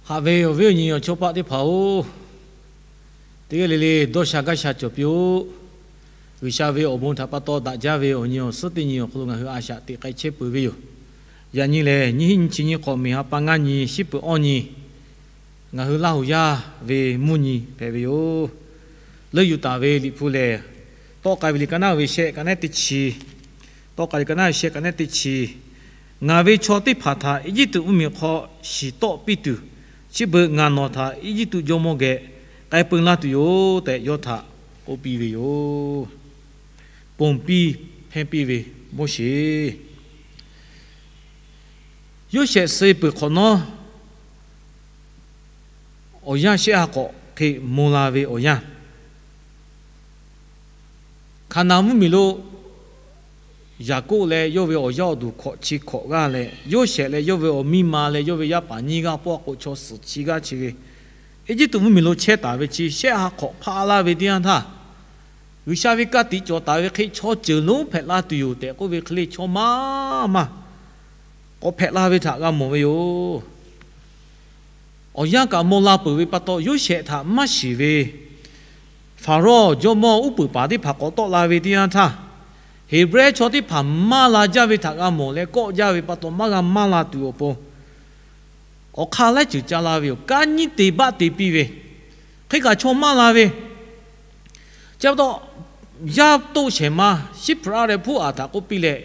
Haꞈ ve awˬ viˉ awˬ nyi awˬ chawˇ paˆ teˇ hpaˍ-oˬ, teˇ g'aˇ le le dawˇ sha gaˇ sha cawˬ piˇ-oˆ. G'uiˬsha ve awˬ bon htaꞈ pa taw daꞈ jaˇ ve awˬ nyi awˬ suhˉ teˇ nyi awˬ hk'aw lo ngaˬ hui a shaꞈ teꞈ k'ai chehˇ peuˬ ve yoˬ. Yaꞈ nyi lehˬ, nyiˇ hinˉ nyiˇ chi nyiˇ hk'awꞈ, miˬ ha pa ngaˇ nyi, shiˉ peuˬ awˇ nyi, ngaˬ hui Laˇ huˍ yaˇ ve mvuhˇ nyi hpehꞈ ve yoˬ. Leuˆ yuˬ taˍ ve Liꞈ hpu lehˬ, Tawˆ k'ai ve liꞈ ka naˉ ve shehˆ ka nehˉ teˇ chi, Tawˆ k'ai ve liꞈ ka naˉ ve shehˆ ka nehˉ teˇ chi, Ngaˬ ve chaw teˇ hpaˍ htaꞈ Eˇjiˇtuꞈ mvuhˇmiˬ hk'aw shiˍ tawˆ piˇ tuˬ, chi beuꞈ ngaˬ nawˬ htaꞈ Eˇjiˇtuꞈ jawˇmawˇ geh k'ai peu laˇ tuˬ yoˬ tehꞈ yawˇ htaꞈ k'oˆ piˇ ve yoˬ. Ponˬ piˇ hpehˇ piˇ ve Moˉseˍ. Yoˇsehꞈ suh peuˬ hk'awꞈ nawˉ, awˬ yanˇ shehˆ ha hk'awꞈ hk'e maw la ve awˬ yanˇ, Hkaˍnanˍ mvuhˇmiˬ lo Yaˍkoˆ leh yawˇ ve awˬ yaˇ awˬ duˬ hkawꞈ chi hkawꞈ g'aˇ leh, Yoˇsehꞈ leh yawˇ ve awˬ miˇ ma leh yawˇ ve yaˇ paˍ nyiˇ g'aˇ pawˆ k'o chaw suhˍ chi g'aˇ chi ve Eˇjiˇtuꞈ mvuhˇmiˬ lo chehˇ taˍ ve chi shehˆ ha hk'awꞈ hpaˆ laˇ ve teˇ yanˇ htaˇ, G'uiˬsha ve ka tiꞈ cawˬ taˍ ve hk'e chaw ceuˬ lonˉ hpehꞈ la tuˬ yoˬ tehꞈ k'oˆ ve hk'e le, chaw maˇ maˇ k'awꞈ hpehꞈ la ve htaꞈ g'a mawˬ ve yoˬ. Awˬ yanˇ kaꞈ maw la peuˬ ve pa taw, Yoˇsehꞈ htaꞈ maˇ shiˍ ve Hpaˍrawˇ jawˇmawˇ uˉ peunˍ paˍ teˇ hpaˍ k'awꞈ tawˆ la ve teˇ yanˇ htaˇ, Heˍbrehˇ chaw teˇ hpaˍ maˇ la jaˇ ve htaꞈ g'a mawˬ leh kawˆ jaˇ ve pa taw, maˇ g'a maˇ la tuˬ awˬ pon awˬ hk'aˇ laiˉ ceuˬ ca la ve yoˬ. Kanˉ nyiˉ te baˆ te piˇ ve, hk'e kaꞈ chaw maˇ la ve. Chi pa taw, yaˇ toˆ shehˍ ma Shiˉhpaˍraˆ leh Hpuˉaˍ htaꞈ k'oˆ piˇ leh,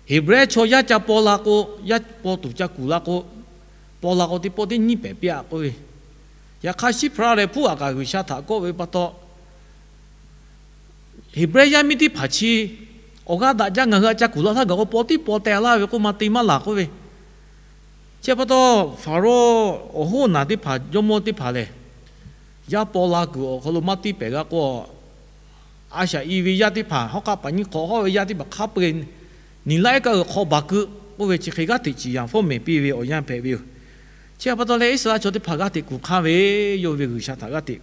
Heˍbrehˇ chaw yaˇ ca paw la k'o, yaˇ paw tuˬ ca kuˬ la k'o, paw la k'o teˇ pawˆ teˇ nyiˉ pehˍ piˇ-aꞈ k'oˆ ve. Yaꞈ hk'aˇ, Shiˉhpaˍraˆ leh Hpuˉaˍ kaꞈ G'uiˬsha htaꞈ kawˆ ve pa taw, Heˍbrehˇ yaˇ miˇ teˇ hpaˍ chi awˬ g'aˇ daꞈ jaˇ, ngaˬ hui a ca kuˬ la htaˇ gaˬ k'o paw tiˉ paw teh laˇ ve k'oˆ, maˇ te maˇ laˬ k'oˆ ve. Chi pa taw, Hpaˍrawˇ awˬ hoˉ naˬ teˇ hpaˍ, jawˇmawˇ teˇ hpaˍ lehˬ, yaˇ paw la kuiˬ awˬ hk'aw lo maˇ tiˇ pehˍ g'a k'o, a shaꞈ i ve yaˇ teˇ hpaˍ, hawˉ hk'aˆ paˍ nyiˇ hk'awꞈ hawˉ ve yaˇ teˇ hpaˍ hk'a peu-eˬ niˬ laˇ ehˉ kaˆ uiˍ hk'aw baˬ keu k'oˆ ve, chi hk'e g'aˇ hteꞈ ciˍ yanˍ fawˉ mehˍ piˇ ve awˬ yanˇ hpehꞈ ve yoˬ. Chi pa taw leh, Iˉsaˍreˍlaˆ chaw teˇ hpaˍ g'aˇ hteꞈ kuˬ hk'aˇ ve, yawˇ ve G'uiˬsha htaꞈ g'aˇ hteꞈ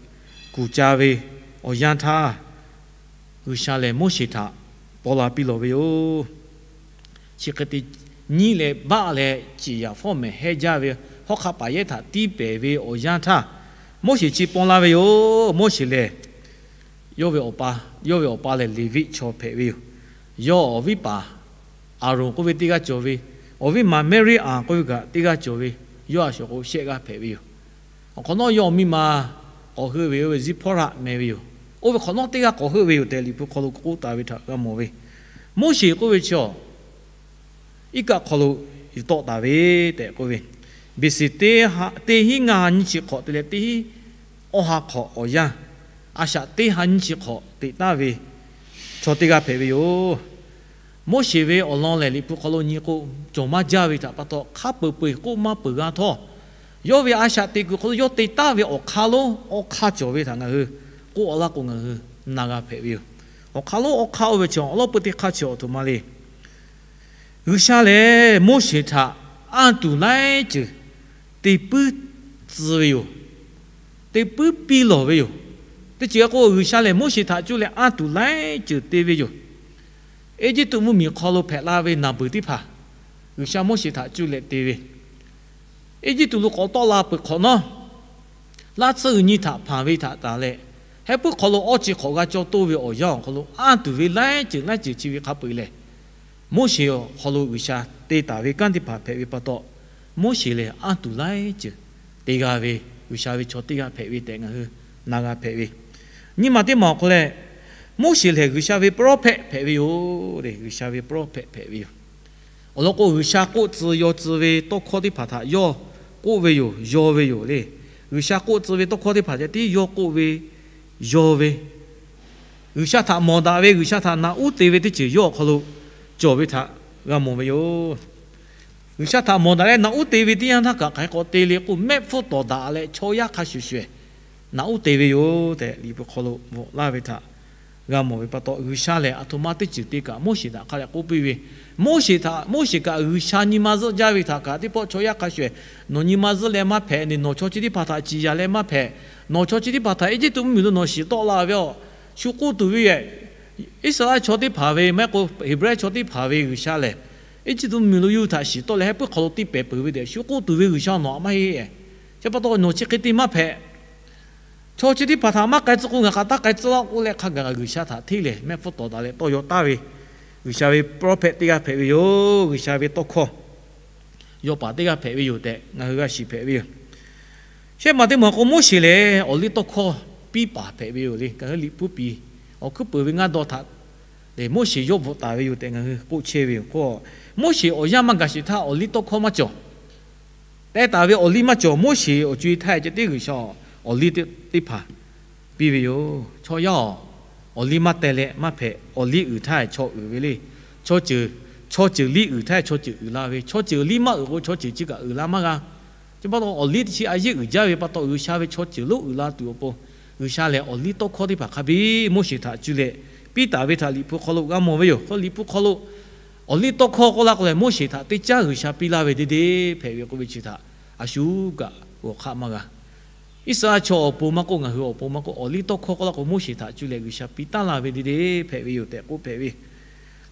kuˬ ca ve awˬ yanˇ htaˇ, G'uiˬsha lehˬ Moˉseˍ htaꞈ paw la piˇ lawˬ ve yoˬ. Chi hk'e te nyiˉ leh baˆ leh ciˍ yanˍ fawˉ mehˍ hehnˇ jaˇ ve, hawˉ hk'aˆ paˍ yehˇ htaꞈ tiˇ pehˍ ve awˬ yanˇ htaˇ, Moˉseˍ chi paw la ve yoˬ. Moˉseˍ lehˬ, yawˇ ve awˬ pa, yawˇ ve awˬ pa lehˬ Leˍviˆ chaw hpehꞈ ve yoˬ. Yawˇ awˬ viˉ paˍ Aˍronˍ k'oˆ ve teˇ g'aˇ cawˬ ve, awˬ viˉ ma Meˇriˆaˍ k'oˆ ve kaꞈ teˇ g'aˇ cawˬ ve, yawˇ a shuˍ k'o shehˆ g'aˇ hpehꞈ ve yoˬ. Awˬ hk'awꞈ nawˉ yawˇ awˬ miˇ ma k'awꞈ heuˆ ve, oˇ ve Ziˇhpawˇraˆ meh ve yoˬ. Oˇ ve hk'awꞈ nawˉ teˇ g'aˇ k'awꞈ heuˆ ve yoˬ tehꞈ, Liꞈ hpu hk'aw lo k'oˆ taˍ ve htaꞈ g'a mawˬ ve. Moˉseˍ k'oˆ ve chi awˬ iˉ kaˆ hk'aw lo yuˬ tawˆ taˍ ve tehꞈ k'oˆ ve, B C teˇ ha, teˇ hinˉ ngaˇ ha nyiˇ chi hk'awꞈ te leh teˇ hinˉ awˇ ha hk'awꞈ awˬ yanˇ, a shaꞈ teˇ ha nyiˇ chi hk'awꞈ teꞈ taˍ ve chaw teˇ g'aˇ hpehꞈ ve yoˬ. Moˉseˍ ve awˬ lawn lehˬ, Liꞈ hpu hk'aw lo nyi k'o, cawˬ maˇ jaˇ ve htaꞈ pa taw, hk'a peu-eˬ peuˬ k'oˆ maˇ peuˬ g'a htawˇ, yawˇ ve a shaꞈ teꞈ kuiˬ hk'aw lo yawˇ te taˍ ve awˬ hk'aˇ lonˉ awˇ hk'aˇ cawˬ ve htaꞈ ngaˬ hui k'oˆ a laˇ k'o, ngaˬ hui na g'a hpehꞈ ve yoˬ. Awˬ hk'aˇ lonˉ awˇ hk'aˇ oˇ ve chi awˬ lawˉ peuˇ teˇ hk'aˇ chi awˬ htoꞈ ma le. G'uiˬsha lehˬ Moˉseˍ htaꞈ anˇ tuˬ laiˉ ceuˬ te puiˉ tcuh ve yoˬ. Te puiˉ piˇ lawˬ ve yoˬ. Teˇ ceuˬ k'o, G'uiˬsha lehˬ Moˉseˍ htaꞈ cuˇ leh anˇ tuˬ laiˉ ceuˬ te ve yoˬ. Eˇjiˇtuꞈ mvuhˇmiˬ hk'aw lo hpehꞈ la ve naˬ beuˬ teˇ hpaˍ G'uiˬsha Moˉseˍ htaꞈ cuˇ leh te ve, Eˇjiˇtuꞈ lo k'awꞈ tawˆ la peuˬ hk'awꞈ nawˉ, laˇ tsuhˇ g'uiˬ nyi htaꞈ hpanˍ ve htaꞈ tanˍ leh, heh puiˉ hk'aw lo awˇ chi hk'awꞈ g'a caw toˇ ve awˬ yanˇ awˬ hk'aw lo anˇ tuˬ ve laiˉ ceuˬ laiˉ ceuˬ chi ve hk'a peu-eˬ lehˬ, Moˉseˍ awˬ hk'aw lo G'uiˬsha te taˍ ve kanˉ teˇ hpaˍ hpehꞈ ve pa taw, Moˉseˍ lehˬ anˇ tuˬ laiˉ ceuˬ te g'a ve G'uiˬsha ve chaw teˇ g'aˇ hpehꞈ ve tehꞈ ngaˬ hui na g'a hpehꞈ ve. Nyiˇ ma teˇ ma awˬ hk'aw leh, Moˉseˍ lehˬ G'uiˬsha ve prophet hpehꞈ ve yoˬ le. G'uiˬsha ve prophet hpehꞈ ve yoˬ. Awˬ lawn k'o, G'uiˬsha k'oˆ tcuh yaw tcuh ve tawˇ hkawˇ teˇ hpaˍ htaꞈ yawˇ k'oˆ ve yoˬ, yaw ve yoˬ le. G'uiˬsha k'oˆ tcuh ve tawˇ hkawˇ teˇ hpaˍ ceh tiˉ yawˇ k'oˆ ve, yaw ve, G'uiˬsha htaꞈ mawˬ daꞈ ve, G'uiˬsha htaꞈ naꞈ uˉ te ve teˇ ceuˬ yawˇ awˬ hk'aw lo cawˬ ve htaꞈ g'a mawˬ ve yoˬ. G'uiˬsha htaꞈ mawˬ daꞈ leh naꞈ uˉ te ve teˇ yanˇ htaˇ kaꞈ hk'aˬ hk'e k'awꞈ te le k'o, mehˆ hpfuhˇ tawˍ daꞈ leh chaw yaˇ hk'a shuˍ shuˍ naꞈ uˉ te ve yoˬ tehꞈ, Liꞈ hpu hk'aw lo bvuhꞈ laˇ ve htaꞈ g'a mawˬ ve pa taw, G'uiˬsha lehˬ aˬ htoꞈ ma teˇ ceuˬ te kaꞈ Moˉseˍ htaꞈ hk'a dehꞈ k'oˆ piˇ ve. Moˉseˍ htaꞈ, Moˉseˍ kaꞈ G'uiˬsha nyi ma zuhˆ jaˇ ve htaꞈ kaꞈ teˇ pawˆ chaw yaˇ hk'a shuˍ, nawˬ nyi ma zuhˆ leh maˇ hpehꞈ, nawˬ chaw chi teˇ hpaˍ htaꞈ ciˍ yanˍ leh maˇ hpehꞈ, nawˬ chaw chi teˇ hpaˍ htaꞈ Eˇjiˇtuꞈ mvuhˇmiˬ lo nawˬ shiˍ tawˆ la ve aˬ, shu k'oˆ tuˬ ve yoˬ. Iˉsaˍreˍlaˆ chaw teˇ hpaˍ ve maˇ heˆ k'o Heˍbrehˇ chaw teˇ hpaˍ ve G'uiˬsha lehˬ, Eˇjiˇtuꞈ mvuhˇmiˬ lo yuˇ htaꞈ shiˍ tawˆ leh heh puiˉ hk'aw lo tiˇ pehˍ peuˬ ve tehꞈ shu k'oˆ tuˬ ve G'uiˬsha nawˬ aꞈ maˇ heˆ. Chi pa taw nawˬ chi hk'e te maˇ hpehꞈ. Chaw chi teˇ hpaˍ htaꞈ maˇ k'ai tcuh k'o, ngaˬ hk'aˬ taˇ k'ai tcuh laˇ k'oˆ leh, hk'a gaˬ G'uiˬsha htaꞈ hteˇ lehˬ, mehˆ hpfuhˇ tawˍ daꞈ leh tawˇ yaw taˍ ve G'uiˬsha ve prophet teˇ g'aˇ hpehꞈ ve yoˬ. G'uiˬsha ve tawˇ hkawˇ yaw paˍ teˇ g'aˇ hpehꞈ ve yoˬ tehꞈ ngaˬ hui g'a shiˍ hpehꞈ ve yoˬ. Shehˆ maˬ teˇ maˬ k'o, Moˉseˍ lehˬ awˬ liˇ tawˇ hkawˇ piˇ paˍ hpehꞈ ve yoˬ le. Ngaˬ hui Liꞈ hpu piˍ awˬ hkuiˉ peuˍ ve ngaˇ dawˇ htaꞈ lehˬ, Moˉseˍ yawˇ bvuhꞈ taˍ ve yoˬ tehꞈ ngaˬ hui k'oˆ chehˇ ve yoˬ. K'o, Moˉseˍ awˬ yanˇ maˇ gaˬ sheˍ htaˇ, awˬ liˇ tawˇ hkawˇ maˇ cawˬ. Teh taˍ ve awˬ liˇ maˇ cawˬ. Moˉseˍ awˬ co e htaˇ ceh tiˉ G'uiˬsha awˬ liˇ teˇ hpaˍ piˇ ve yoˬ. Chaw yaˇ-oˬ, awˬ liˇ maˇ teh leh maˇ hpehꞈ. Awˬ liˇ uiˍ htaˇ chaw uiˍ ve le. Chaw ceuˬ, chaw ceuˬ liˇ uiˍ htaˇ chaw ceuˬ uiˍ la ve, chaw ceuˬ liˇ maˇ uiˍ k'o, chaw ceuˬ chi kaꞈ uiˍ la maˇ g'a. Chi pa taw awˬ liˇ teˇ chi a yeˇ uiˍ jaˇ ve pa taw, G'uiˬsha ve chaw ceuˬ lonˉ uiˍ la tuˬ awˬ pon, G'uiˬsha lehˬ awˬ liˇ tawˇ hkawˇ teˇ hpaˍ hk'a biˇ Moˉseˍ htaꞈ cuˇ leh piˇ taˍ ve htaꞈ Liꞈ hpu hk'aw lo g'a mawˬ ve yoˬ. K'o Liꞈ hpu hk'aw lo awˬ liˇ tawˇ hkawˇ k'oˆ laˇ k'o lehˬ, Moˉseˍ htaꞈ teˇ caˉ G'uiˬsha piˇ laˇ ve deˇ deˇ hpehꞈ ve k'oˆ ve chi htaꞈ a shu kaꞈ g'awˬ hk'aˆ maˇ g'a. Iˉsaˍreˍlaˆ chaw awˬ pon maˇ k'oˆ, ngaˬ hui awˬ pon maˇ k'oˆ, awˬ liˇ tawˇ hkawˇ k'oˆ laˇ k'o Moˉseˍ htaꞈ cuˇ leh G'uiˬsha piˇ taˍ laˇ ve deˇ deˇ hpehꞈ ve yoˬ tehꞈ k'oˆ hpehꞈ ve.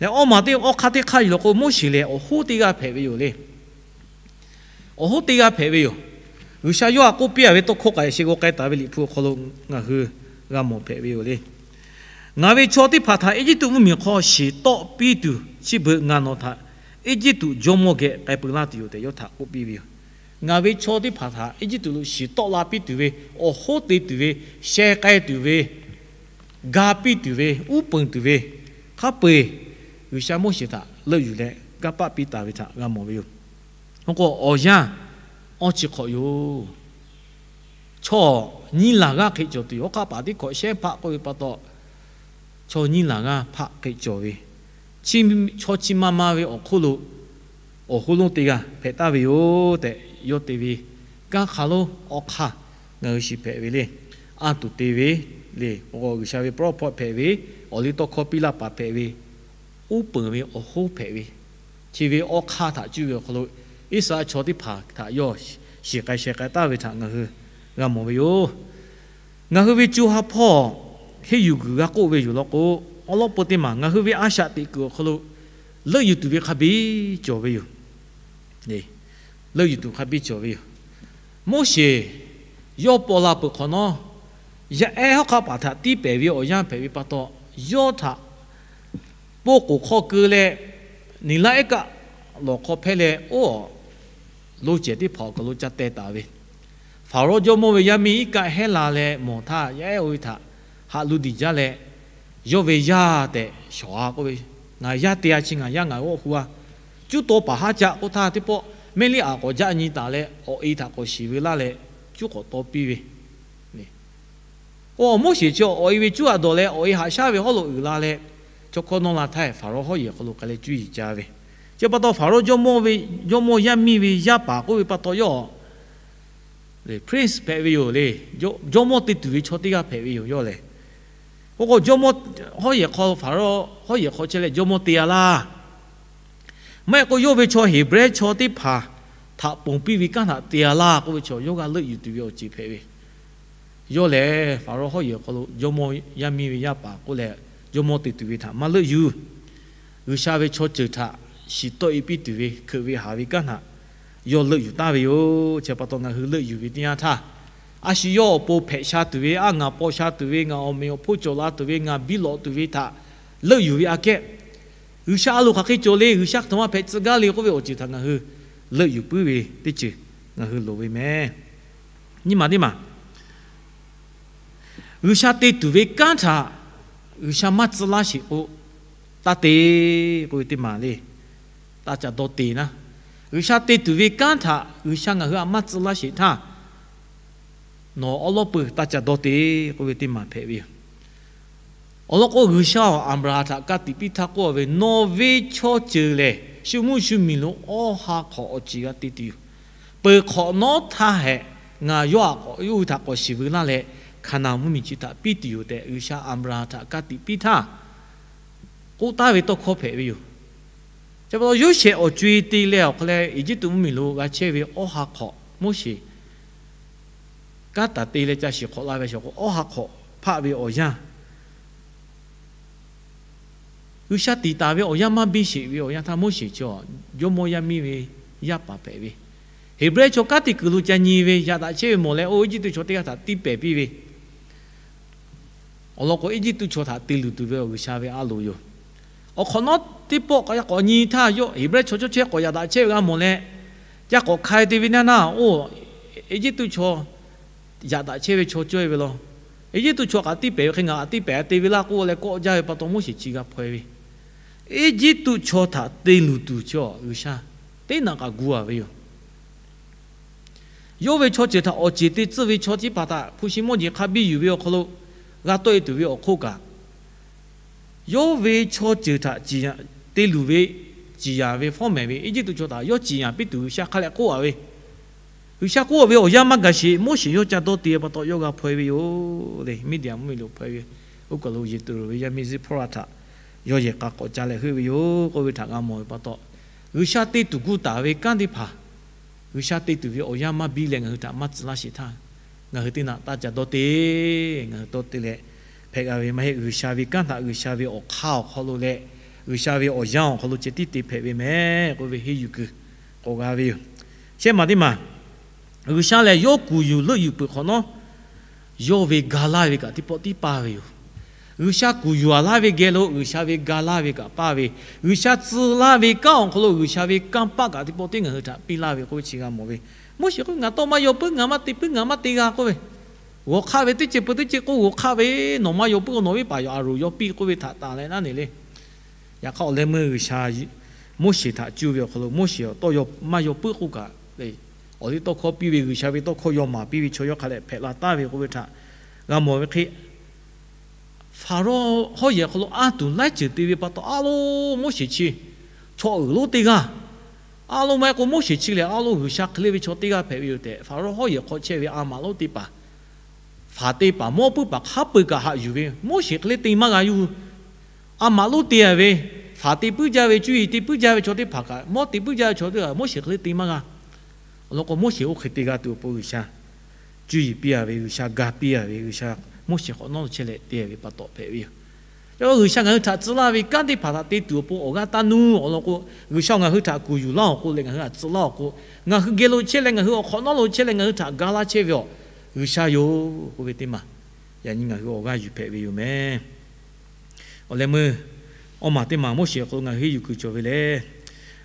Leh awˇ maˬ teˇ awˇ hk'aˇ teˇ hk'aˇ yuˬ law k'o, Moˉseˍ lehˬ awˬ hoˉ teˇ g'aˇ hpehꞈ ve yoˬ le. Awˬ hoˉ teˇ g'aˇ hpehꞈ ve yoˬ. G'uiˬsha yawˇ htaꞈ k'oˆ piˇ a ve tawˇ hkawˇ k'ai sheˍ k'o, k'ai taˍ ve Liꞈ hpu awˬ hk'aw lo ngaˬ hui g'a mawˬ hpehꞈ ve yoˬ le. Ngaˬ ve chaw teˇ hpaˍ htaꞈ Eˇjiˇtuꞈ mvuhˇmiˬ hk'aw shiˍ tawˆ piˇ tuˬ chi beuꞈ ngaˬ nawˬ htaꞈ Eˇjiˇtuꞈ jawˇmawˇ geh k'ai peu laˇ tuˬ yoˬ tehꞈ yawˇ htaꞈ k'oˆ piˇ ve yoˬ. Ngaˬ ve chaw teˇ hpaˍ htaꞈ Eˇjiˇtuꞈ lo shiˍ tawˆ la piˇ tuˬ ve, awˬ hoˉ te tuˬ ve, sheh k'ai tuˬ ve, ga piˇ tuˬ ve, uˉ peunˍ tuˬ ve, hk'a peu-eˬ G'uiˬsha Moˉseˍ htaꞈ leuˆ yuˬ leh kanˇ paˆ piˇ taˍ ve htaꞈ g'a mawˬ ve yoˬ. K'o awˬ yanˇ awˇ chi hk'awꞈ yoˬ. Chaw nyiˇ laˬ g'aˇ hk'e cawˬ tuˬ yoˬ. Hawˉ hk'aˆ paˍ teˇ hkawꞈ shehˉ hpaˆ k'oˆ ve pa taw, chaw nyiˇ laˬ g'aˇ hpaˆ hk'e cawˬ ve, chaw chi ma ma ve awˬ hk'oˆ lo awˬ hoˉ lonˉ teˇ g'aˇ hpehꞈ taˍ ve yoˬ tehꞈ yawˇ te ve kanˉ hk'aˬ lonˉ awˬ hk'aˇ ngaˬ hui shiˍ hpehꞈ ve le. Anˇ tuˬ te ve le. G'uiˬsha ve prophet hpehꞈ ve, awˬ liˇ tawˇ hkawˇ piˇ laˇ paˍ hpehꞈ ve, uˉ peunˍ ve awˬ hoˉ hpehꞈ ve, chi ve awˇ hk'aˇ htaꞈ cuˇ ve awˬ hk'aw lo Iˉsaˍreˍlaˆ chaw teˇ hpaˍ htaꞈ yawˇ shiˍ k'ai sheh k'ai taˍ ve htaꞈ ngaˬ hui g'a mawˬ ve yoˬ. Ngaˬ hui ve co ha hpawˇ henˇ yuˬ kuiˬ g'a k'oˆ ve yoˬ law k'o, awˉ lawˉ peu teˇ maˬ ngaˬ hui ve a shaꞈ teꞈ kuiˬ awˬ hk'aw lo leuˆ yuˬ tuˬ ve hk'a biˇ cawˬ ve yoˬ. Leuˆ yuˬ tuˬ hk'a biˇ cawˬ ve yoˬ. Moˉseˍ yawˇ paw la peuˬ hk'awꞈ nawˉ, yaˇ ehˉ hawˉ hk'aˆ paˍ htaꞈ tiˇ pehˍ ve awˬ yanˇ hpehꞈ ve pa taw, yawˇ htaꞈ poˇ k'oˍ hk'aw keu leh, niˬ laˇ ehˉ kaˆ lawˬ hk'aw hpehˇ leh, oˇ loˇ cehˬ teˇ hpaˍ awˬ kaˬ lo ca teh taˍ ve, Hpaˍrawˇ jawˇmawˇ ve yaˇ miˇ iˉ kaˆ hehˉ la leh mawˬ htaˇ, yaˇ ehˉ oˇ ve htaꞈ haꞈ lu diˬ jaˇ leh, yawˇ ve yaˇ tehꞈ shawˍ-a k'oˆ ve, ngaˬ yaˇ te-a chi ngaˬ yaˇ ngaˬ g'awˆ hu-a. Cuˉ taw paˍ haˉ caˆ k'oˆ htaˇ teˇ pawˆ mehˇ liˇ aꞈ k'awꞈ jaˆ nyi taˍ leh, awˬ e htaꞈ k'awꞈ shiˍ ve laˇ leh, cuˉ k'awꞈ taw piˇ ve. K'o Moˉseˍ chi awˬ e ve cuˉ aꞈ dawˬ leh, awˬ e haꞈ shaˉ ve hawˉ lo uiˍ la leh, chaw hkawˇ nawˇ la htaˇ Hpaˍrawˇ hawˉ yehˬ hk'aw lo k'ai leh cuˇ yiˍ ca ve. Chi pa taw Hpaˍrawˇ jawˇmawˇ ve, jawˇmawˇ yaˇ miˇ ve yaˇ paˍ k'oˆ ve pa taw yawˇ prince hpehꞈ ve yoˬ le. Jawˇmawˇ te tuˬ ve chaw teˇ g'aˇ hpehꞈ ve yoˬ yawˇ lehˬ. K'o k'o jawˇmawˇ hawˉ yehˬ hk'aw, Hpaˍrawˇ hawˉ yehˬ hk'aw chehˇ leh jawˇmawˇ te-a laˇ. Maˇ heˆ k'o yawˇ ve chaw Heˍbrehˇ chaw teˇ hpaˍ htaꞈ ponˬ piˇ ve kanˉ htaꞈ te-a laˇ k'oˆ ve chaw yawˇ g'a leuˆ yuˬ tuˬ ve awˬ ceuˬ hpehꞈ ve. Yawˇ lehˬ Hpaˍrawˇ hawˉ yehˬ hk'aw lo jawˇmawˇ yaˇ miˇ ve yaˇ paˍ k'oˆ leh jawˇmawˇ te tuˬ ve htaꞈ maˇ leuˆ yuˬ. G'uiˬsha ve chaw ceuˬ htaꞈ shiˍ tawˆ e piˇ tuˬ ve hkeuꞈ ve haˍ ve kanˉ htaꞈ yawˇ leuˆ yuˬ taˍ ve yoˬ. Chi pa taw ngaˬ hui leuˆ yuˬ ve teˇ yanˇ htaˇ, a shu yawˇ awˬ pon hpehꞈ sha tuˬ ve, a ngaˬ paw sha tuˬ ve, ngaˬ awˬ meꞈ awˬ hponˇ cawˬ la tuˬ ve, ngaˬ biˇ lawꞈ tuˬ ve htaꞈ leuˆ yuˬ ve aꞈ kehˉ, G'uiˬsha a loˍ hk'aˬ hk'e cawˬ le, G'uiˬsha htaꞈ maˇ hpehꞈ tcuh gaˇ le k'oˆ ve awˬ ceuˬ htaꞈ ngaˬ hui leuˆ yuˬ puiˉ ve teˇ ceuˬ ngaˬ hui loˍ ve mehˍ. Nyiˇ maˬ teˇ maˬ, G'uiˬsha te tuˬ ve kanˉ htaꞈ G'uiˬsha maˇ tcuh laˇ sheˍ k'o, taˇ te k'oˆ ve teˇ maˬ le. Taˇ ca dawˇ te naˉ. G'uiˬsha te tuˬ ve kanˉ htaꞈ G'uiˬsha ngaˬ hui htaꞈ maˇ tcuh laˇ sheˍ htaˇ, nawˬ awˉ lawˉ peuˬ taˇ ca dawˇ te k'oˆ ve teˇ maˬ hpehꞈ ve yoˬ. Awˬ lawn k'o, G'uiˬsha-oˬ, Aˍbraˍhanˍ htaꞈ ka tiꞈ piˇ htaˇ k'oˆ ve, Nawˬ ve chaw ceuˬ lehˬ shu mvuhˇ shu miˬ lo awˇ ha hk'awꞈ awˬ ceˬ g'a te tuˬ yoˬ. Peuˬ hk'awꞈ nawˉ htaˇ hehꞈ, ngaˬ yawˇ aꞈ k'awꞈ yawˇ hui htaꞈ k'awꞈ shiˍ veu laˇ leh, Hkaˍnanˍ mvuhˇmiˬ chi htaꞈ piˇ tuˬ yoˬ tehꞈ, G'uiˬsha Aˍbraˍhanˍ htaꞈ ka tiꞈ piˇ htaˇ k'oˆ taˍ ve tawˇ hkawˇ hpehꞈ ve yoˬ. Chi pa taw Yoˇsehꞈ awˬ co e te leh awˬ hk'aw leh Eˇjiˇtuꞈ mvuhˇmiˬ lo g'a chehˇ ve awˇ ha hk'awꞈ, Moˉseˍ kanˉ taˍ te leh ca shiˍ hk'awꞈ la ve awˬ hk'aw lo awˇ ha hk'awꞈ hpaˆ ve awˬ yanˇ, G'uiˬsha tiˍ taˍ ve awˬ yanˇ maˇ biˇ sheˍ ve awˬ yanˇ htaˇ, Moˉseˍ chi jawˇmawˇ yaˇ miˇ ve yaˇ paˍ hpehꞈ ve, Heˍbrehˇ chaw kanˉ te kuiˬ lo ca nyi ve yaꞈ daꞈ chehˇ ve mawˬ leh, oˇ Eˇjiˇtuꞈ chaw teˇ g'aˇ htaꞈ tiˇ pehˍ piˇ ve awˬ lawn k'o, Eˇjiˇtuꞈ chaw htaꞈ te luˬ tuˬ ve awˬ G'uiˬsha ve a loˍ yoˬ. Awˬ hk'awꞈ nawˉ teˇ pawˆ k'awꞈ yaꞈ k'awꞈ nyi htaˇ, yawˇ Heˍbrehˇ chaw cawˇ chehˇ k'awꞈ yaꞈ daꞈ chehˇ ve g'a mawˬ leh, ca k'awꞈ hk'ai te ve naˇ naˇ, oˇ Eˇjiˇtuꞈ chaw yaꞈ daꞈ chehˇ ve chaw cawˇ e ve law. Eˇjiˇtuꞈ chaw kaꞈ tiˇ pehˍ ve hk'e ngaˬ kaꞈ tiˇ pehˍ te ve laˇ k'oˆ leh kawˆ jaˇ ve pa taw, Moˉseˍ chi g'a hpaw e ve. Eˇjiˇtuꞈ chaw htaꞈ te luˬ tuˬ chi G'uiˬsha teˇ naꞈ kaꞈ gu a ve yoˬ. Yawˇ ve chaw ceuˬ htaꞈ awˬ ceˬ te tcuhˇ ve chaw teˇ hpaˍ htaꞈ hpu shi mawˇ jeˬ hk'a biˇ yuˬ ve awˬ hk'aw lo g'a tawˆ e tuˬ ve awˬ hk'oˆ kaꞈ, yawˇ ve chaw ceuˬ htaꞈ te luˬ ve ciˍ yanˍ ve fawˉ mehˍ ve Eˇjiˇtuꞈ chaw htaꞈ yawˇ ciˍ yanˍ piˇ tuˬ G'uiˬsha hk'a leh k'oˆ a ve, G'uiˬsha k'oˆ ve awˬ yanˇ maˇ gaˬ sheˍ, Moˉseˍ yawˇ ca dawˇ te pa taw yawˇ g'a hpaw e ve yoˬ le. Miˇdiˍaˍ mvuhˇmiˬ lo hpaw e ve, oˇ kaˬ lo Yeˍteˍroˍ ve yaˇ miˇ Ziˇhpoˇraˆ htaꞈ yawˇ yehˬ k'a k'awꞈ ca leh heuˆ ve yoˬ k'oˆ ve htaꞈ g'a mawˬ ve pa taw, G'uiˬsha te tuˬ gu taˍ ve kanˉ teˇ hpaˍ, G'uiˬsha te tuˬ ve awˬ yanˇ maˇ biˇ leh ngaˬ hui htaꞈ maˇ tcuh laˇ sheˍ htaˇ, ngaˬ hui teˇ naꞈ taˇ ca dawˇ te. Ngaˬ hui dawˇ te leh hpehꞈ g'a ve maˇ heˆ. G'uiˬsha ve kanˉ htaꞈ G'uiˬsha ve awˬ hk'aˇ awˬ hk'aw lo leh G'uiˬsha ve awˬ yanˇ awˬ hk'aw lo ceh tiˉ te hpehꞈ ve mehˍ k'oˆ ve henˇ yuˬ kuiˬ k'awꞈ g'a ve yoˬ. Shehˆ maˬ teˇ maˬ, G'uiˬsha lehˬ yawˇ kuˬ yuˬ leuˆ yuˬ peuˬ hk'awꞈ nawˉ, yawˇ ve ga laˇ ve kaꞈ teˇ pawˆ tiˉ paˇ ve yoˬ. G'uiˬsha kuˬ yuˬ a laˇ ve geh lo G'uiˬsha ve ga laˇ ve kaꞈ paˇ ve, G'uiˬsha tcuh laˇ ve kanˉ awˬ hk'aw lo G'uiˬsha ve kanˇ paˆ kaꞈ teˇ pawˆ tiˉ ngaˬ hui htaꞈ piˇ laˇ ve k'oˆ ve chi g'a mawˬ ve. Moˉseˍ k'oˆ, Ngaˬ tawˇ maˇ yaw puiˉ, ngaˬ maˇ te puiˉ, ngaˬ maˇ te g'a k'oˆ ve, g'awˬ hk'aˆ ve teˇ ceuˬ peuˬ teˇ ceuˬ k'o g'awˬ hk'aˆ ve, nawˬ maˇ yaw puiˉ k'o nawˬ ve paˍ yaw Aˍronˍ yaw piˇ k'oˆ ve htaꞈ tanˬ leh naˉ ne le. Yaꞈ hk'aˇ awˬ leh meuˇ G'uiˬsha Moˉseˍ htaꞈ cuˇ ve awˬ hk'aw lo Moˉseˍ tawˇ yaw maˇ yaw puiˉ k'oˆ kaꞈ, awˬ liˇ tawˇ hkawˇ piˇ ve G'uiˬsha ve tawˇ hkawˇ yaw maˍ piˇ ve chaw yawˇ hk'a leh hpehꞈ la taˍ ve k'oˆ ve htaꞈ g'a mawˬ ve hk'e, Hpaˍrawˇ hawˉ yehˬ hk'aw lo a tuˬ laiˉ ceuˬ te ve pa taw, a loˉ Moˉseˍ chi chaw uiˍ lonˉ teˇ g'aˇ, a loˉ maˇ heˆ k'o Moˉseˍ chi lehˬ a loˉ G'uiˬsha hk'e le ve chaw teˇ g'aˇ hpehꞈ ve yoˬ tehꞈ, Hpaˍrawˇ hawˉ yehˬ hk'aw chehˇ ve a maꞈ lonˉ teˇ hpaˍ, hpaˍ te paˍ mawˇ puiˉ paˍ hk'a peu-eˬ kaꞈ haꞈ yuˬ ve, Moˉseˍ hk'e le te maˇ g'a yuˬ. A maꞈ lonˉ te a ve, hpaˍ te puiˉ jaˇ ve, cuˇ yiˍ te puiˉ jaˇ ve chaw teˇ hpaˍ kaꞈ, mawˇ te puiˉ jaˇ ve chaw teˇ hpaˍ Moˉseˍ hk'e le te maˇ g'a. Awˬ lawn k'o Moˉseˍ oˇ hk'e te g'a tuˬ awˬ pon G'uiˬsha cuˇ yiˍ piˇ a ve, G'uiˬsha ga piˇ a ve, G'uiˬsha Moˉseˍ hk'awꞈ nawˉ lo chehˇ leh te ve pa taw hpehꞈ ve yoˬ. Yaꞈ hk'aˇ G'uiˬsha ngaˬ hui htaꞈ tcuh laˇ ve kanˉ teˇ hpaˍ htaꞈ te tuˬ awˬ pon awˬ g'aˇ taˇ nuˇ. Awˬ lawn k'o, G'uiˬsha ngaˬ hui htaꞈ kuˬ yuˬ laˇ awˬ k'o leh ngaˬ hui htaꞈ tcuh laˇ awˬ k'o, ngaˬ hui geh lo chehˇ leh ngaˬ hui awˬ hk'awꞈ nawˉ lo chehˇ leh ngaˬ hui htaꞈ ga laˇ chehˇ ve awˬ G'uiˬsha yoˬ k'oˆ ve teˇ maˬ, yaꞈ nyi ngaˬ hui awˬ g'aˇ yuˬ hpehꞈ ve yoˬ mehˍ. Awˬ leh meuˇ awˬ maˬ teˇ maˬ Moˉseˍ awˬ hk'aw lo ngaˬ hui yuˬ kuiˬ cawˬ ve lehˬ,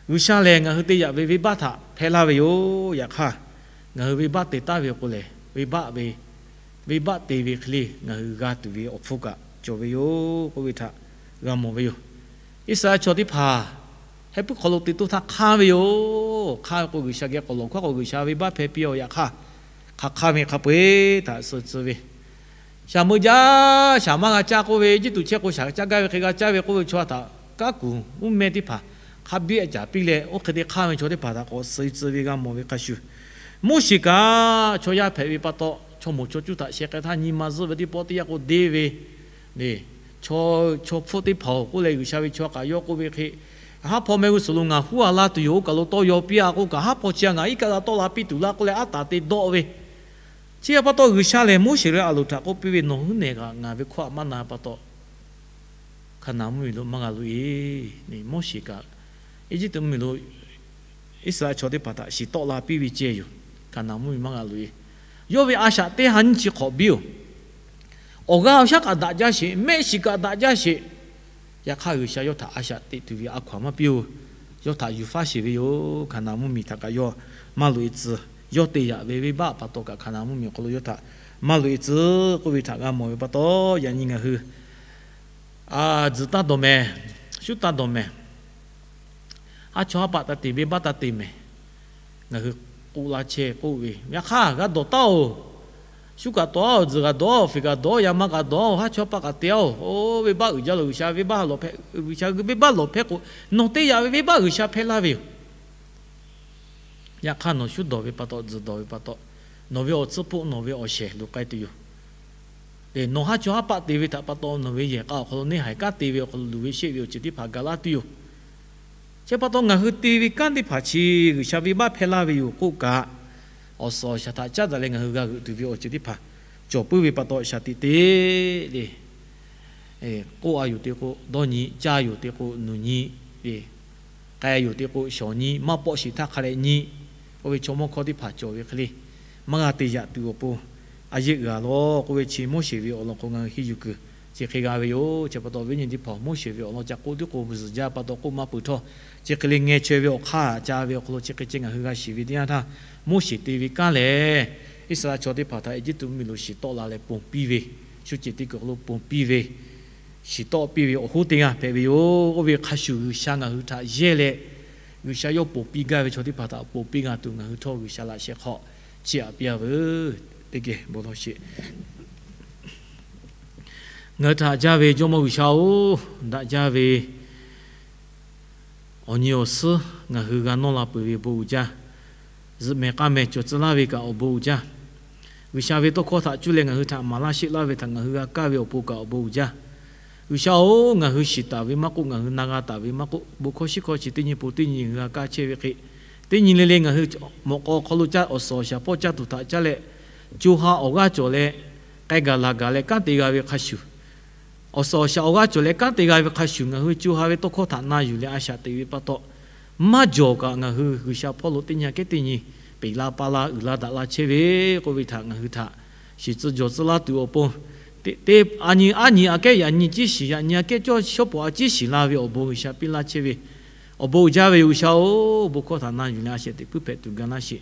G'uiˬsha lehˬ ngaˬ hui te yaꞈ ve venˇbaˆ htaꞈ hpehˇ laˇ ve yoˬ. Yaꞈ hk'aˇ, ngaˬ hui venˇbaˆ te taˍ ve awˬ k'o lehˬ, venˇbaˆ ve, venˇbaˆ te ve hk'e le ngaˬ hui g'a tuˬ ve awˬ hpfuhˇ kaꞈ cawˬ ve yoˬ k'oˆ ve htaꞈ g'a mawˬ ve yoˬ. Iˉsaˍreˍlaˆ chaw teˇ hpaˍ heh puiˉ hk'aw lo te toˇ htaˇ hk'anˇ ve yoˬ. Hk'anˇ ve k'o, G'uiˬsha geh k'awꞈ lawˬ hkawˇ k'o, G'uiˬsha venˇbaˆ hpehˇ piˇ-oˬ. Yaꞈ hk'aˇ, hk'aˬ hk'anˇ ve hk'a peu-eˬ htaꞈ suh tcuh ve, shaˍ meuˇ jaˇ, shaˍ maˇ g'a caˇ k'oˆ ve, Eˇjiˇtuꞈ chehˇ k'o shaˍ caˇ gaˇ ve hk'e g'a caˇ ve k'oˆ ve chaw htaꞈ kanˉ kuˬ uˉ mehˇ teˇ hpaˍ hk'a biˇ caˍ piˇ leh, oˇ hk'e te hk'anˇ ve chaw teˇ hpaˍ htaꞈ k'awꞈ suh tcuh ve g'a mawˬ ve hk'a shuˍ, Moˉseˍ kaꞈ chaw yaˇ hpehꞈ ve pa taw, chaw moˍ chaw cuˇ htaꞈ sheh k'ai htaˇ nyi ma zuhˆ ve teˇ pawˆ teˇ yanˇ k'o deˇ ve, chaw, chaw hpfuhˇ teˇ hpaˍ-oˬ k'oˆ leh G'uiˬsha ve chaw kaꞈ yawˇ k'oˆ ve hk'e, haˉ hpaw meh g'uˇ suhˍ lo ngaˬ huˉ a la tuˬ yoˬ. Oˇ kaˬ lo tawˇ yaw piˇ-a k'oˆ kaꞈ, haˉ hpaw chi-a ngaˬ iˉ kaˆ g'a tawˆ la piˇ tuˬ laˇ k'oˆ leh aˉ taˍ te dawˆ ve. Chi htaꞈ pa taw G'uiˬsha lehˬ Moˉseˍ leh a loˍ htaꞈ k'oˆ piˇ ve, Nawˬ hui nehˬ kaꞈ ngaˬ ve hkawˇ htaꞈ maˇ na pa taw, Hkaˍnanˍ mvuhˇmiˬ lo maˇ g'a loꞈ e. Moˉseˍ kaꞈ Eˇjiˇtuꞈ mvuhˇmiˬ lo Iˉsaˍreˍlaˆ chaw teˇ hpaˍ htaꞈ shiˍ tawˆ la piˇ ve ceh yoˬ. Hkaˍnanˍ mvuhˇmiˬ maˇ g'a loꞈ e. Yawˇ ve a shaꞈ teˇ ha nyiˇ chi hk'awꞈ biˇ-oˬ, awˬ g'aˇ awˬ shaˉ kaꞈ daꞈ jaˇ sheˍ, mehˆ shiˍ kaꞈ daꞈ jaˇ sheˍ. Yaꞈ hk'aˇ G'uiˬsha yawˇ htaꞈ a shaꞈ teꞈ tuˬ ve a hkaw-anˬ maˇ piˇ-oˬ. Yawˇ htaꞈ yuˬ faˉ sheˍ ve yoˬ. Hkaˍnanˍ mvuhˇmiˬ htaꞈ kaꞈ yawˇ maˇ loꞈ e tcuh. Yawˇ te yaꞈ ve venˇbaˆ pa taw kaꞈ Hkaˍnanˍ mvuhˇmiˬ awˬ hk'aw lo yawˇ htaꞈ maˇ loꞈ e tcuh k'oˆ ve htaꞈ g'a mawˬ ve pa taw, yaꞈ nyi ngaˬ hui tzuhˬ taˇ dawˬ mehˍ, shuˉ taˇ dawˬ mehˍ, haˉ chawˇ haˉ paˆ taˇ te, venˇbaˆ taˇ te mehˍ. Ngaˬ hui k'oˆ laˇ chehˇ k'oˆ ve, yaꞈ hk'aˇ g'a dawˬ taˉ-oˬ. Shuˉ kaꞈ tawˍ-oˬ, tzuhˬ kaꞈ dawˬ-oˬ, feˍ kaꞈ dawˬ-oˬ, yaꞈ ma kaꞈ dawˬ-oˬ, haˉ chawˇ haˉ paˆ kaꞈ te-oˬ. Oˇ, venˇbaˆ uiˍ jaˇ lo G'uiˬsha venˇbaˆ lawˬ hpehꞈ, G'uiˬsha venˇbaˆ lawˬ hpehꞈ k'o, nawˬ te yaꞈ ve venˇbaˆ G'uiˬsha hpehˇ laˇ ve yoˬ. Yaꞈ hk'aˇ nawˬ shuˉ dawˬ ve pa taw, tzuhˬ dawˬ ve pa taw, nawˬ ve awˬ tsuhˇ hpoˆ nawˬ ve awˬ shehˍ luˬ k'ai tuˬ yoˬ. Lehˬ, nawˬ haˉ chawˇ haˉ paˆ te ve htaꞈ pa taw, nawˬ ve yehˬ k'a awˬ hk'aw lo neˇ haiˬ kanˉ te ve awˬ hk'aw lo luˬ ve sheˆ ve awˬ ceuˬ teˇ hpaˍ gaˬ laˇ tuˬ yoˬ. Chi pa taw ngaˬ hui te ve kanˉ teˇ hpaˍ chi G'uiˬsha venˇbaˆ hpehˇ laˇ ve yoˬ k'oˆ kaꞈ, awˬ suhˍ awˬ shaˍ htaꞈ caˉ daꞈ leh ngaˬ hui g'a g'euꞈ tuˬ ve awˬ ceuˬ teˇ hpaˍ cawˬ puiˉ ve pa taw, shaˍ tiꞈ te le. K'oˆ a yoˬ te k'o dawˇ nyi, caˇ yoˬ te k'o nuˬ nyi, k'ai yoˬ te k'o shawˍ nyi, maˇ pawˆ sheˍ htaˇ hk'a leh nyi. Oˇ ve chaw mawˇ hkawˇ teˇ hpaˍ cawˬ ve hk'e le, maˇ g'a te yaꞈ tuˬ awˬ pon a yeˆ g'a lawˬ k'oˆ ve chi Moˉseˍ ve awˬ lawn hk'aw ngaˬ hui henˇ yuˬ kuiˬ chi hk'e g'a ve yoˬ. Chi pa taw viˉ nyi teˇ hpaˍ, Moˉseˍ ve awˬ lawn ca k'oˆ tiˉ k'o zuhˬ jaˇ pa taw k'oˆ maˇ peuˬ htawˇ, chi hk'e le ngeh chaweh ve awˬ hk'aˇ ca ve awˬ hk'aw lo chi hk'e ceh ngaˬ hui g'a shiˍ ve teˇ yanˇ htaˇ, Moˉseˍ te ve kanˉ lehˬ, Iˉsaˍreˍlaˆ chaw teˇ hpaˍ htaꞈ Eˇjiˇtuꞈ mvuhˇmiˬ lo shiˍ tawˆ la leh ponˬ piˇ ve, shu ceuˬ teˇ kuiˬ awˬ hk'aw lo ponˬ piˇ ve, shiˍ tawˆ piˇ ve awˬ hoˉ teˇ g'aˇ hpehꞈ ve yoˬ. Oˇ ve hk'a shuˍ G'uiˬsha ngaˬ hui htaꞈ yehˇ leh, G'uiˬsha yawˇ ponˬ piˇ gaˇ ve chaw teˇ hpaˍ htaꞈ ponˬ piˇ g'a tuˬ ngaˬ hui htawˇ G'uiˬsha laꞈ sheh hk'aw chiˇ aꞈ piˇ-a veuˬ. Teˇ geh bon lawˬ sheˍ. Ngaˬ hui htaꞈ jaˇ ve Jawˇmawˇ G'uiˬsha-oˬ, daꞈ jaˇ ve awˬ nyi awˬ suhˉ ngaˬ hui g'a nawˇ la peuˬ ve awˬ bon uiˍ jaˇ. Zuhꞈ mehˍ k'aˇ mehˍ cawˬ tcuh laˇ ve kaꞈ awˬ bon uiˍ jaˇ. G'uiˬsha ve tawˇ hkawˇ htaꞈ cuˇ leh ngaˬ hui htaꞈ maˍ laˇ sheˆ laˇ ve htaꞈ ngaˬ hui g'a kaˇ ve awˬ pon kaꞈ awˬ bon uiˍ jaˇ. G'uiˬsha-oˬ, ngaˬ hui shiˍ taˍ ve maˇ k'oˆ, ngaˬ hui na g'a taˍ ve maˇ k'oˆ, bon hkawˇ shiˉ hkawˇ chi teˇ nyi pon teˇ nyi ngaˬ hui g'a kaˇ chehˇ ve hk'e, teˇ nyi le le ngaˬ hui mawꞈ k'aw hk'aw lo caˇ awˬ suhˍ awˬ shaˍ hpawˇ caˇ tuˬ htaꞈ caˇ leh, co ha awˬ g'aˇ cawˬ leh k'ai gaˬ laˬ gaˬ leh kanˉ te g'a ve hk'a shuˍ, awˬ suhˍ awˬ shaˍ awˬ g'aˇ cawˬ leh kanˉ te g'a ve hk'a shuˍ, ngaˬ hui co ha ve tawˇ hkawˇ htaꞈ na yuˬ leh a shaꞈ teꞈ ve pa taw, maˇ jawˬ kaꞈ ngaˬ hui G'uiˬsha hpawˇ lo teˇ nyi kehˉ teˇ nyi peꞈ la pa la uiˍ la daꞈ la chehˇ ve k'oˆ ve htaꞈ ngaˬ hui htaꞈ shiˍ tcuh jawˬ tcuh laˇ tuˬ awˬ pon, teˇ aˉ nyi aˉ nyi aꞈ kehˉ yaꞈ nyi ciˉ shiˍ, yaꞈ nyi aꞈ kehˉ cawˇ shawˉ pawˍ a ciˉ shiˍ la ve awˬ bon G'uiˬsha piˇ laˇ chehˇ ve awˬ bon uiˍ jaˇ ve yoˬ. G'uiˬsha-oˬ, bon hkawˇ htaꞈ na yuˬ leh a shaꞈ teꞈ puiˉ hpehꞈ tuˬ ga laˇ sheˍ.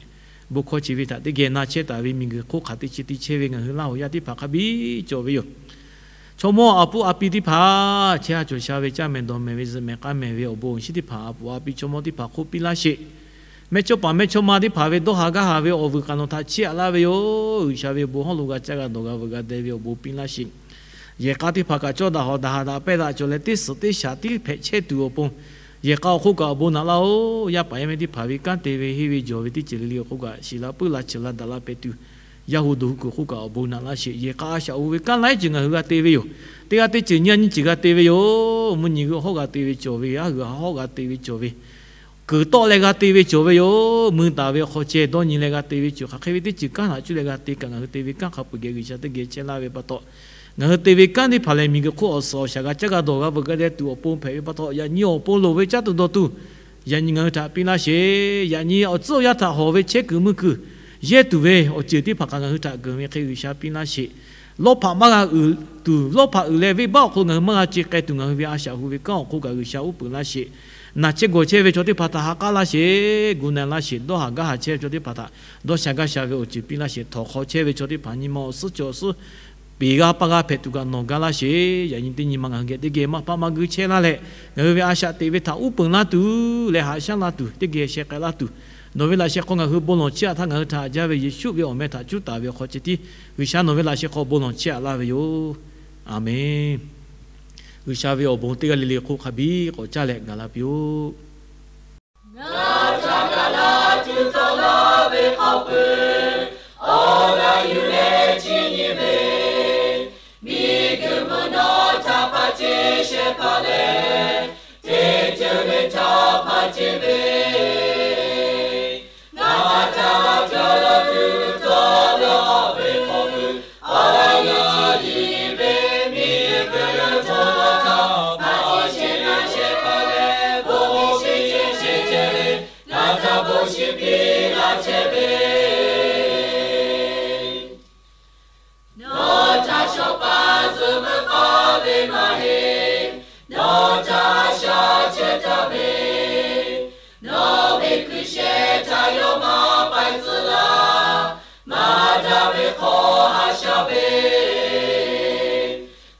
Bon hkawˇ chi ve htaꞈ teˇ geh na chehˇ taˍ ve miˬguiˬ hk'oˆ hk'aˬ te chi te chehˇ ve ngaˬ hui Laˇ huˍ yaˇ teˇ hpaˍ hk'a biˇ cawˬ ve yoˬ. Chaw mawˇ a puˉ a pi teˇ hpaˍ chehˇ ha cawˬ sha ve caˇ mehˍ dawˬ mehˍ ve zuhꞈ mehˍ k'aˇ mehˍ ve awˬ bon awˬ shinˉ teˇ hpaˍ a puˍ a pi chaw mawˇ teˇ hpaˍ hk'oˆ piˇ laˇ sheˍ. Mehˇchawˇpaˍ mehˇchawˇma teˇ hpaˍ ve dawˇ haˍ gaˇ haˍ ve awˬ vuiˬ k'aꞈ nawˬ htaꞈ chiˇ aꞈ laˇ ve yoˬ. G'uiˬsha ve bon hawˉ lo g'a caˇ g'a dawˬ g'a veuꞈ g'a deh ve awˬ bon piˇ laˇ sheˍ. Yehˬ k'a teˇ hpaˍ kaꞈ cawˇ daꞈ hawꞈ daꞈ haꞈ daꞈ pehˇ daꞈ cawˬ leh teˇ suhˍ teˇ shaˍ tiˉ hpehꞈ chehˇ tuˬ awˬ pon, yehˬ k'a awˬ hk'oˆ kaꞈ awˬ bon naꞈ laˇ-oˬ. Yaˇ paˍ yaˇ miˇ teˇ hpaˍ ve kanˉ te ve henˇ ve jawˬ ve teˇ ceuˬ le le awˬ hk'oˆ kaꞈ shiˍ la puiˉ la chiˬ la daꞈ la pehˍ tuˬ, yaˇ hu duˬ hu kuiˬ hk'oˆ kaꞈ awˬ bon naꞈ laˇ sheˍ. Yehˬ k'a a shaꞈ hu ve kanˉ laiˉ ceuˬ ngaˬ hui g'a te ve yoˬ. Teˇ g'aˇ teˇ ceuˬ nyi a nyi ceuˬ g'a te ve yoˬ. Mvuhˇ nyi g'uˇ hawˉ g'a te ve cawˬ ve, aˉ hui hawˉ g'a te ve cawˬ ve, kuiˬ tawˆ leh g'a te ve cawˬ ve yoˬ. Mui taˍ ve awˬ hk'aw ceh dawˇ nyi leh g'a te ve cawˬ, hk'aˬ hk'e ve teˇ ceuˬ kanˉ htaꞈ cuˇ leh g'a te kaꞈ ngaˬ hui te ve kanˉ hk'a peu-eˬ geh G'uiˬsha teˇ geh chehˇ laˇ ve pa taw, ngaˬ hui te ve kanˉ teˇ hpaˍ lehˬ miˬguiˬ hk'oˆ awˬ suhˍ awˬ shaˍ g'a caˇ g'a dawˬ g'a veuꞈ g'a deh tuˬ awˬ pon hpehꞈ ve pa taw, yaꞈ nyi awˬ pon loˍ ve caˇ tuˬ dawˬ tuˬ yaꞈ nyi ngaˬ hui htaꞈ piˇ laˇ sheˍ. Yaꞈ nyi awˬ tcuhˉ awˬ yanˇ htaꞈ hawˬ ve chehˇ kuiˬ mui kuiˬ yehˇ tuˬ ve awˬ ceuˬ teˇ hpaˍ kaꞈ ngaˬ hui htaꞈ keunˍ ve hk'e G'uiˬsha piˇ laˇ sheˍ. Lawˇ hpaꞈ maˇ g'a uiˍ tuˬ, lawˇ hpaꞈ uiˍ leh venˇbaˆ awˬ hk'aw lo ngaˬ hui maˇ g'a ce k'ai tuˬ, ngaˬ hui ve a shaꞈ hu ve kanˉ awˬ hk'oˆ kaꞈ G'uiˬsha uˉ peunˍ laˇ sheˍ. Naˬ chehˇ gawˬ chehˇ ve chaw teˇ hpaˍ htaꞈ ha k'aˉ laˇ sheˍ. Gu na laˇ sheˍ. Dawˇ haˍ gaˇ haˍ chehˇ ve chaw teˇ hpaˍ htaꞈ dawˇ sha gaˇ sha ve awˬ ceuˬ piˇ laˇ sheˍ. Htawnˍ hk'aw chehˇ ve chaw teˇ hpaˍ nyi ma awˬ suhˉ cawˬ awˬ suhˉ peˍ g'a pa g'a hpehꞈ tuˬ kaꞈ nawˬ ga laˇ sheˍ. Yaꞈ nyi teˇ nyi ma ngaˬ hui geh teˇ geh maˇ paˆ maˇ guiˇ chehˇ laˇ leh, ngaˬ hui ve a shaꞈ teꞈ ve htaꞈ uˉ peunˍ laˇ tuˬ leh haꞈ shaˉ laˇ tuˬ, teˇ geh sheh k'ai laˇ tuˬ, nawˬ ve laꞈ sheh hk'aw ngaˬ hui bon lawˬ chiˇ aꞈ htaˇ, ngaˬ hui htaꞈ jaˇ ve Yeˍsuˆ ve awˬ meh htaꞈ cuˉ taˍ ve awˬ hk'aw ceh tiˉ G'uiˬsha nawˬ ve laꞈ sheh hk'aw bon lawˬ chiˇ aꞈ laˇ ve yoˬ. Aˬmenˍ. G'uiˬsha ve awˬ bon teˇ g'aˇ le le hk'oˆ hk'a biˇ k'awꞈ caˇ leh gaˬ la piˇ-oˆ. Ngaˬ htaꞈ ga laˇ tuˬ tawˆ la ve hk'a peu-eˬ, awˬ g'aˇ yuˬ leh chiˇ nyi ve, miˬguiˬ mvuhˇ naw htaꞈ hpaˇ ceˇ shehˍ hpaˇ leh, teˇ ceuˬ le htaꞈ hpaˇ ceˇ ve, ngaˬ htaꞈ ga laˇ tuˬ tawˆ la ve hk'a peu-eˬ, awˬ g'aˇ yuˬ ve, miˬguiˬ mvuhˇ naw htaꞈ hpaˇ ceˇ shehˍ hpaˇ shehˍ hpaˇ leh, bon shiˍ ceˇ shehˍ ceˇ ve, ngaˬ htaꞈ bon shiˍ piˇ laˇ chehˇ ve. Nawˬ htaꞈ shawˍ paˍ zuhꞈ meuˇ k'aˇ ve maˇ heˆ. Nawˬ htaꞈ a shaꞈ chehˇ taˍ ve, nawˬ ve hkui sheh htaꞈ yawˇ maˇ paiˍ tcuh laˇ. Maˇ daꞈ ve hk'aw haꞈ shaˉ ve,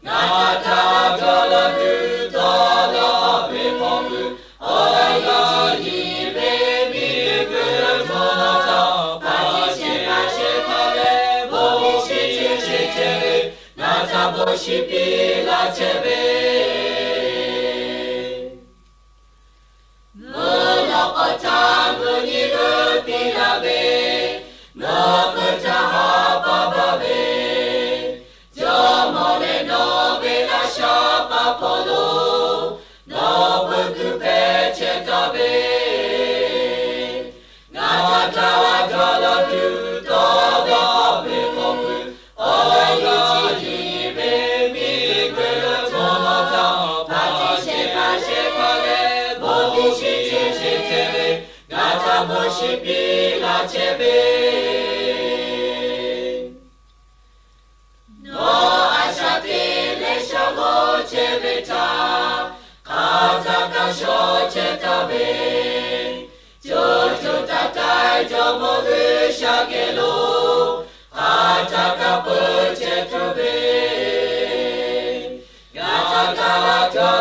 ngaˬ htaꞈ ga laˇ tuˬ tawˆ la ve hk'a peu-eˬ, awˬ g'aˇ yuˬ ve, miˬguiˬ mvuhˇ naw htaꞈ hpaˇ ceˇ shehˍ hpaˇ shehˍ hpaˇ leh, bon shiˍ ceˇ shehˍ ceˇ ve, ngaˬ htaꞈ bon shiˍ piˇ laˇ chehˇ ve. Mvuhˇ naw k'awꞈ htaˇ mvuhˇ nyi g'euˆ piˇ laˇ ve, mvuhˇ hpeuꞈ htaˇ ha pa baˬ ve, Jawˇmawˇ leh nawˬ ve laˇ sha pa hpawˇ lo, nawˬ peuˬ kuiˬ hpehꞈ chehˇ taˍ ve, ngaˬ htaꞈ ga laˇ tuˬ tawˆ la ve hk'a peu-eˬ, awˬ g'aˇ yuˬ ve, miˬguiˬ mvuhˇ naw Yaꞈ hk'aˇ, hk'a shiˍ piˇ laˇ chehˇ ve, nawˬ a shaꞈ teꞈ leh shaˍ g'awˇ chehˇ ve htaꞈ hk'aˬ htaˇ kaꞈ shawˍ chehˇ taˍ ve, co co taiˍ taiˍ Jawˇmawˇ G'uiˬsha geh lo hk'aˬ htaˇ kaꞈ peuˬ chehˇ tuˬ ve, yaꞈ hk'aˇ,